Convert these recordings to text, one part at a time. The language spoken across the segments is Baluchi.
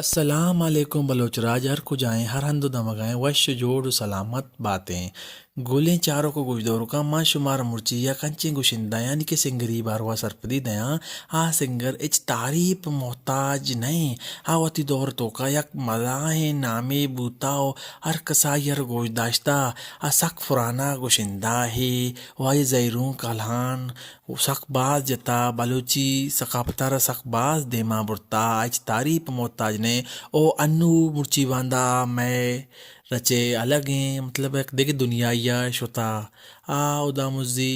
السلام علیکم بلوچ راج، ہر کجائیں، ہر ہند و دمگائیں، وش و جوڑ و سلامت باتیں۔ گلیں چاروک و گوشداروکاں، ما شمارا مرچی یک انچیں گشندہ یعنی کہ سنگری باروا سرپدی دیاں۔ آ سنگر اچ تعریف محتاج نئیں۔ آ وتی دور توکا یک مزاحیں نامے بوتا و ہر کسا آئی ء را گوش داشتا۔ آ سک پرانا گشندہ ہے و آئی زہیرون کلہان سک باز جتا، بلوچی ثقافت ء را سک باز دیما برتا، آ ہچ تعریف ء محتاج نہ۔ او انو مرچی باندا مئے رچے الگ ایں، مطلب یک دگہ دنیائی ء شتا۔ آ ہدا مزی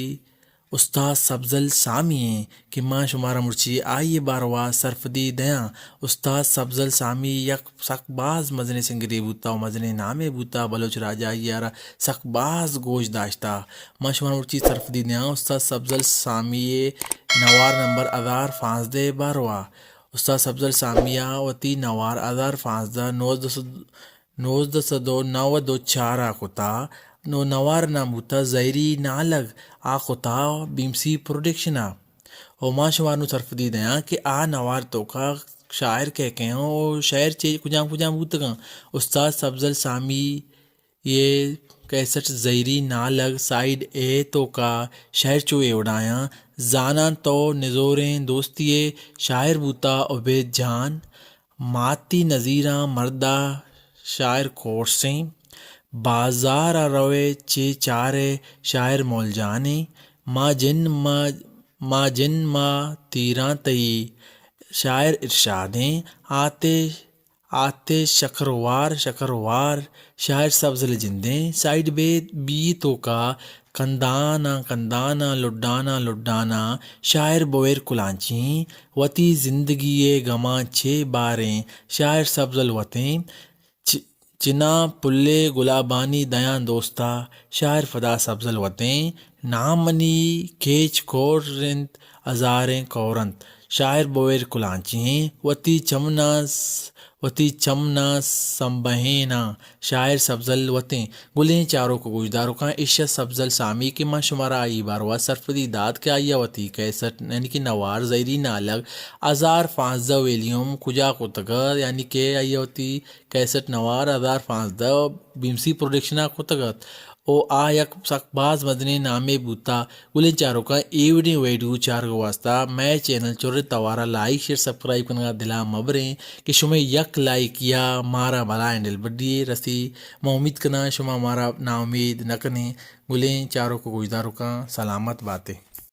استاد سبزل سامی ایں کہ ما شمارا مرچی آئی ء باروا سرپدی دیاں۔ استاد سبزل سامی یک سک باز مزنیں سنگرے بوتا و مزنیں نامے بوتا، بلوچ راج ء آئی ء را سک باز گوش داشتا۔ ما شمارا مرچی سرپدی دیاں استاد سبزل سامی ء نوار نمبر ہزار پانزدہ ء باروا۔ استاد سبزل سامی ء وتی نوار ہزار پانزدہ نوزدہ سد، نوزدہ سد و نود و چار ء کتا، نو نوار نام بوتا زہری نالگ، آ کتا بی ایم سی پروڈکشن ء۔ و ما شمار نوں سرپدی دیاں کہ آ نوار توکا شاعر کئے کئے اوں و شعر چے کجام کجام بوتگاں۔ استاد سبزل سامی یہ کیسٹ زہری نالگ سائیڈ اے توکا شعر چو اے وڑایاں: زاناں تو نزوریں دوستی ء شاعر بوتا عبید جان، ماتی نزیراں مردا شاعر کورسیں، بازار ء روئے چے چارئے شاعر مولجانیں، ما جن ما، ما جن ما تیراں تئی شاعر ارشادیں، آتے، آتے شکروار، شکروار شاعر سبزل جندیں، سائیڈ بے بی توکا کنداناں، کنداناں، لڈاناں، لڈاناں شاعر بویر کلانچیں، وتی زندگی ء گماں چے باریں شاعر سبزل وتیں، چ-، چناں پلے گلابانی دیاں دوستا شاعر فدا سبزل وتیں، نام منی کیچ کور انت، ہزاریں کور انت شاعر بویر کلانچیں، وتی چمناں س-، وتی چمناں سمبہیناں شاعر سبزل وتیں۔ گلیں چاروک و گوشداروکاں، ایش ء سبزل سامی کہ من شمارا آئی باروا سرپدی دات کہ آئی ء وتی کیسٹ یعنی کہ نوار زہری نالگ ہزار پانزدہ ویلیوم کجا کتگ ات، یعنی کہ آئی ء وتی کیسٹ نوار ہزار پانزدہ بی ایم سی پروڈکشن ء کتگ ات و آ یک سک باز مزنیں نامے بوتا۔ گلیں چاروکاں، اے وڑیں ویڈیو چارگ ء واسطہ مئے چینل چرے توارا لائک، شیئر، سبسکرائب کنگا دلا مبریں کہ شمئے یک لائک یا مارا بلائیں دلبڈی یے رسی۔ ما امید کناں شما مارا ناامید نہ کنیں۔ گلیں چاروک و گوشداروکاں سلامت باتے۔